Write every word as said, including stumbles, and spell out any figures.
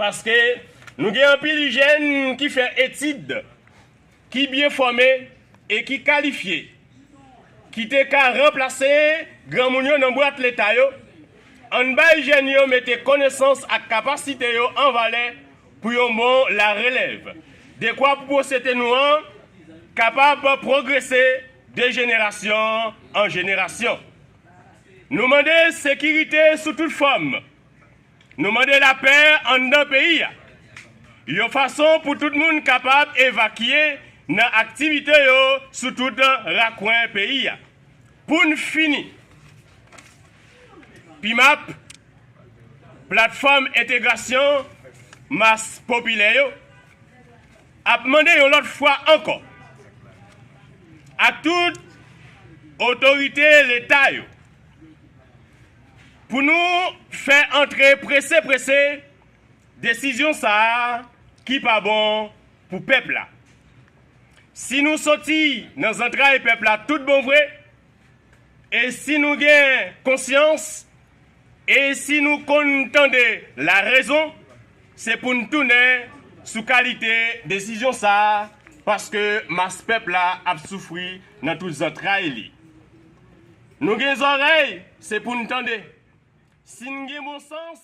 Paske nou gen anpil jèn ki fè etid, ki byen fòme e ki kalifye, ki te ka ranplase granmoun yo nan bwat Leta yo. Ann bay jèn yo mete konesans ak kapasite yo an valè pou yon bon larelèv. Dekwa pou sosyete nou an kapab pwogrese de jenerasyon an jenerasyon. Nou mande sekirite sou tout fòm. Nou mande lapè anndan peyi a, yon fason pou tout moun kapab evakye nan aktivite yo sou tout rakwen peyi a. Pou n fini, PIMAP, Platfòm Entegrasyon Mas Popilè yo, ap mande yon lòt fwa ankò ak tout otorite Leta yo pou nou fè antre prese prese desizyon sa a ki pa bon pou pèp la. Si nou soti nan zantray pèp la tout bon vre, e si nou gen konsyans, e si nou konn tande larezon, se pou n tounen sou kalite desizyon sa a, paske mas pèp la ap soufri nan tout zantray li. Nou gen zòrèy, se pou n tande. Si n gen bon sans,